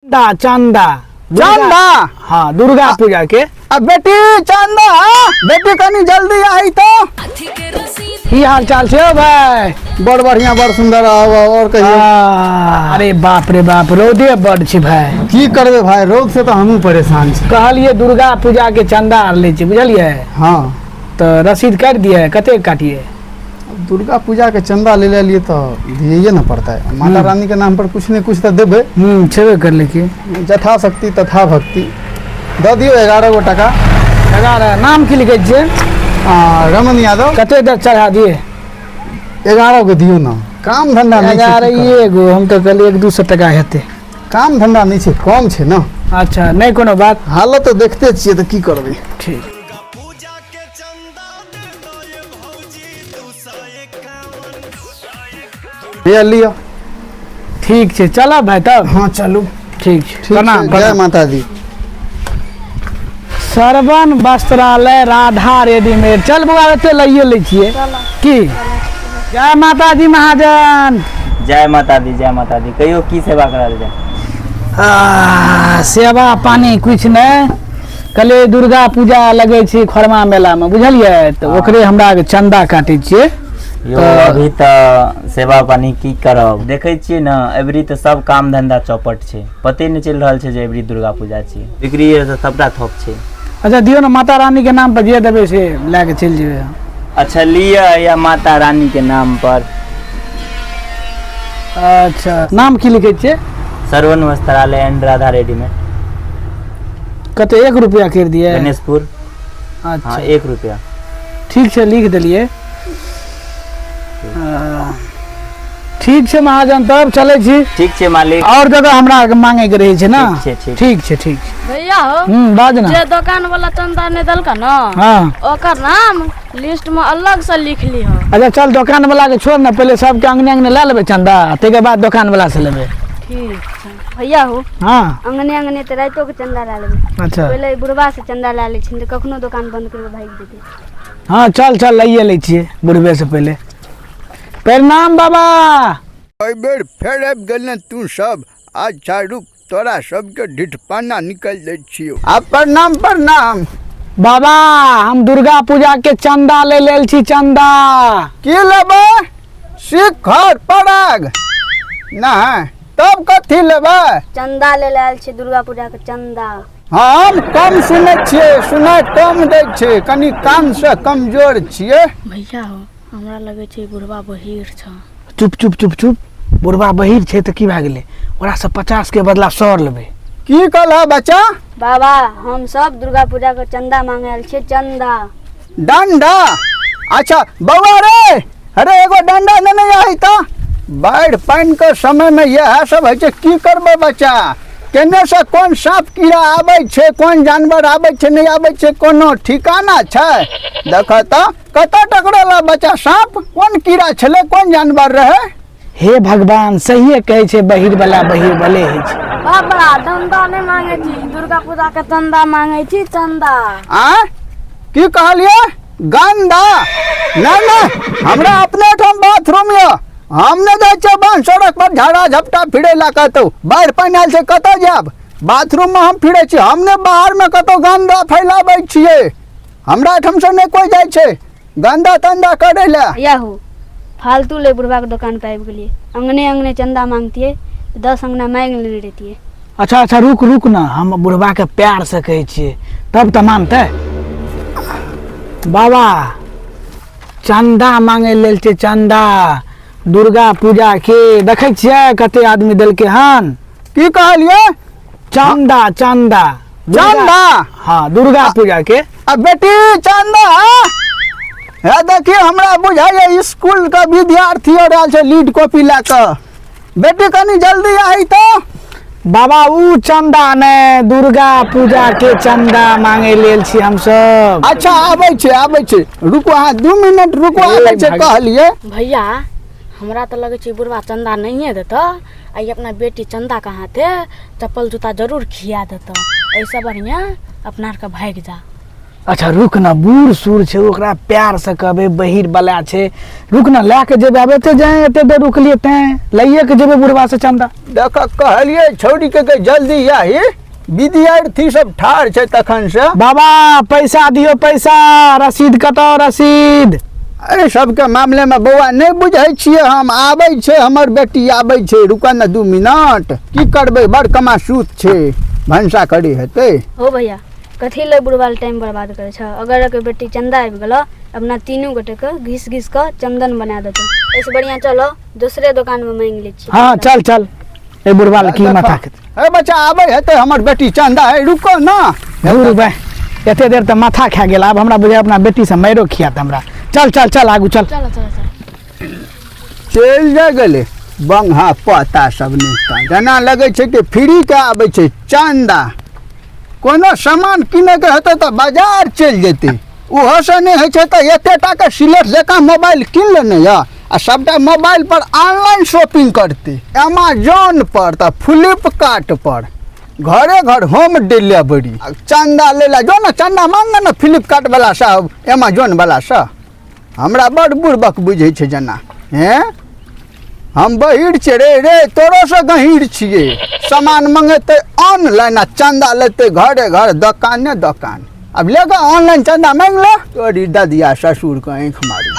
चंदा चंदा। चंदा? हाँ, दुर्गा पूजा के। आ बेटी चंदा, बेटी कनी जल्दी आई तो। की हाल चाल छै हो भाई? बड़ बढ़िया, बड़ सुंदर। आउ आउ, और कहियो। अरे बाप रे बाप, रौदे बड छै भाई। की करबे भाई, रौद से तो हमहूँ परेशान छी। कहलिए दुर्गा पूजा के चंदा आर लै छी, बुझलिए? हाँ। तऽ रसीद काटि दिए, कते काटिए? दुर्गा पूजा के चंदा ले लिए तो दिए न पड़ता है। माता रानी के नाम पर कुछ ने कुछ तो देबे। छेबे करले की। यथा शक्ति तथा भक्ति दऽ दियौ 11 गो टका। 11। नाम की लिखै छियै? रमन यादव। कते दर चढ़ा दिए? 11 गो दियौ ना, काम धंधा नहीं छै। 11 की करब? एगो, हम तऽ कहलियै 1-2 सए टका हेतै। काम धंधा नहीं छै, कम छै ना। अच्छा, नहि कोनो बात। हालत तऽ देखते छियै, तऽ की करबै? ठीक। भैया लिअ। ठीक छै, चलब भाई तब। हाँ, चलू। ठीक छै। ठीक छै, प्रणाम। जय प्रणाम। माता दी। सरवन वस्त्रालय, राधा रेडीमेड। चल बौआ, एते लइए लै छियै की। जय माता दी महाजन। जय माता दी, जय माता दी। कहियो, की सेवा करल जाय? सेवा पानी कुछ नहि। कहलियै दुर्गा पूजा लगै छै खरमा मेलामे, बुझलियै? तऽ ओकरे हमरा आरके चंदा काटै छियै। यो, अभी तऽ सेवा पानी की करब, देखै छियै ने, एबरी तऽ सब काम धंधा चौपट छै। पते नहि चलि रहल छै जे एबरी दुर्गा पूजा छै। बिक्री तऽ सबटा थप छै। अच्छा, दियौ ने, माता रानी के नाम पर जे देबै से लए के चलि जेबै हम। अच्छा, लिअ या माता रानी के नाम पर। अच्छा, नाम की लिखै छियै? सरवन वस्त्रालय एंड राधा रेडीमेड। कते, 1 रुपया करि दियै? गणेशपुर। अच्छा। हाँ, 1 रुपया। ठीक छै, लिख देलियै। ठीक छै महाजन, तब चलै छी। ठीक छै मालिक। और जगह हमरा आरके मांगे के रहै छै ने। ठीक छै, ठीक। ठीक छै, ठीक छै। भैया हो। बाज ने। जे दोकान वाला चंदा नहीं देलका ना, ओकर नाम लिस्ट में अलग से लिख ली हो। अच्छा, चल, दोकान वाला के छोड़ ना, पहले सबके अंगने अंगने लए लेबै चंदा, ताहिके बाद दोकान वाला से लेबै। ठीक छै भैया हो। हाँ। अंगने अंगने तऽ रातिओ के चंदा लए लेबै। अच्छा। पहिले बुढ़बा से चंदा लए लै छियै, तऽ कखनो दोकान बंद करि कऽ भागि जेतै। हाँ, चल चल, लइए लै छियै बुढ़बे से पहिले। प्रणाम बाबा। एहि बेर फेर आबि गेलें तू सब। अच्छा रुक, तोरा सबके ढिठपाना निकालि दै छियौ। आ प्रणाम, प्रणाम। बाबा, हम दुर्गा पूजा के चंदा ले लेल छी, चंदा। की लेबै? शिखर पराग नहि, तब कथी लेबै? चंदा ले आयल छै, दुर्गा पूजा के चंदा। हम कम सुनै छियै, सुनाइ कम दै छै, कनि कानसँ कमजोर छियै। भैया हो, हमरा लगै छै बुढ़वा बहिर छ। चुप चुप चुप चुप। बुढ़बा बहिर छै तऽ की भए गेलै? ओकरा से 50 के बदला 100 लेबै। की कहलह बच्चा? बाबा, हम सब दुर्गा पूजा के चंदा मांगे आयल छियै, चंदा। डंडा? अच्छा बौआ रे, अरे एगो डंडा नेने आही। तऽ बाढ़ि पानिके समयमे इएह सब होइ छै। की करबै बच्चा, केने से कोन साँप कीड़ा आबै छै, कोन जानवर आबै छै, नहि आबै छै, कोनो ठिकाना छै? देख तऽ, कतऽ टकरेला बच्चा साँप? कोन कीड़ा छलै, कोन जानवर रहै? हे भगवान, सहिए कहै छै, बहिर वाला बहिर भले होइ छै। बाबा, चंदा नहीं मांगे छी, दुर्गा पूजा के चंदा मांगे छी, चंदा। आ की कहलियै? गंदा? नहि नहि, हमरा अपने ठाम बाथरूम यऽ, हम नहि जाइ छियै बान्ह सड़क पर झाड़ा झपटा फिरै ला। कतौ बाढ़ि पानि आयल छै, कतऽ जायब? बाथरूममे हम फिरै छी। हम नहि बाहरमे कतौ गंदा फैलाबै छियै। हमरा एहिठामसँ नहि कोइ जाइ छै गंदा तंदा करै लए। भैया हो, फालतू ले बुढ़बा के दोकान पर आबि गेलियै। अंगने अंगने चंदा मांगतियै तऽ 10 अंगना मांगि लेने रहितियै। अच्छा अच्छा, रुक रुक ना, हम बुढ़बा के प्यार से कहै छियै, तब तऽ मानतै। बाबा, चंदा मांगे लेल छै, चंदा दुर्गा पूजा के। देखै छियै कते आदमी देलकै हन? की कहलियै? चंदा, चंदा। चंदा? हाँ, दुर्गा पूजा के। आ बेटी चंदा हे, देखियौ, हमरा बुझाइए स्कूल के विद्यार्थी आर आयल छै लीड कॉपी लए कऽ। बेटी कनि जल्दी आही तऽ। बाबा, ऊ चंदा ने, दुर्गा पूजा के चंदा मांगे लेल छी हमसब। अच्छा, आबै छै, आबै छै, रुकू अहाँ, 2 मिनट रुकू, आबै छै कहलियै। भैया, हमरा तऽ लगै छै बुढ़वा चंदा नहिए देतऽ आ ई अपना बेटी चंदा के हाथे चप्पल जूता जरूर खिया देतऽ। ऐसे बढ़िया अपना आरके भागि जा। अच्छा रुक ना, बूढ़ सूढ़ छै, ओकरा प्यार से कहबै, बहिर बला छै। रुक ना, लए के जेबै आब। एते जाए, एते देर रुकलियै तैं लइए के जेबै बुढ़वा से चंदा। देख कहलियै छौड़ी के के जल्दी आही, विद्यार्थी सब ठाढ़ छै तखन से। बाबा पैसा दियो पैसा, रसीद कतऽ रसीद? अरे सबके मामले में बौआ नहि बुझै छियै हम, आबै छै हमर बेटी आबै छै, रुकऽ ने 2 मिनट। की करबै, बड़ कमासूत छै, भनसा करी हेतै। हो भैया, कथी लए बुढ़वा टाइम बर्बाद करै छ? अगर एकर बेटी चंदा आबि गेलो, अपना तीनू गोटे के घिस घिस कऽ चंदन बना देतौ। एहिसँ बढ़िया चलो दोसरे दोकान में मांगि लै छी। हाँ चल चल, ए बुढ़वा लए की माथा के। ए बच्चा आबै हेतै हमर बेटी चंदा, है रुको ना। दूर बे, एते देर तऽ माथा खा गेल, आब हमरा बुझाय अपना बेटी से मारो खियात हमरा। चल चल चल आगू चल। चलो चलो चल। चलि जा गेलै बंगहा पता सब नहि, जेना लगै छै कि फ्री के आबै छै चंदा। कोनो सामान किनैके हेतै तऽ बाजार चलि जेतै, ओहोसँ नहि होइ छै तऽ एते टाके सिलेट जकाँ मोबाइल कीन लेने यऽ आ सबटा मोबाइल पर ऑनलाइन शॉपिंग करतै, एमेजॉन पर तऽ फ्लिपकार्ट पर, घरे घर होम डिलीवरी। चंदा लै लए जो ने, चंदा मांग ने फ्लिपकार्ट वाला सँ, एमेजॉन वाला सँ। हमरा बड़ बुड़बक बुझै छै जेना, हैं हम बहिर छियै रे, रे तोरोसँ गहीर छियै। सामान मंगेतै ऑनलाइन आ चंदा लेतै घरे घर दोकाने दोकान। अब ले गे ऑनलाइन चंदा मांगि ले, तोरी ददिया ससुरके आँखि मारू।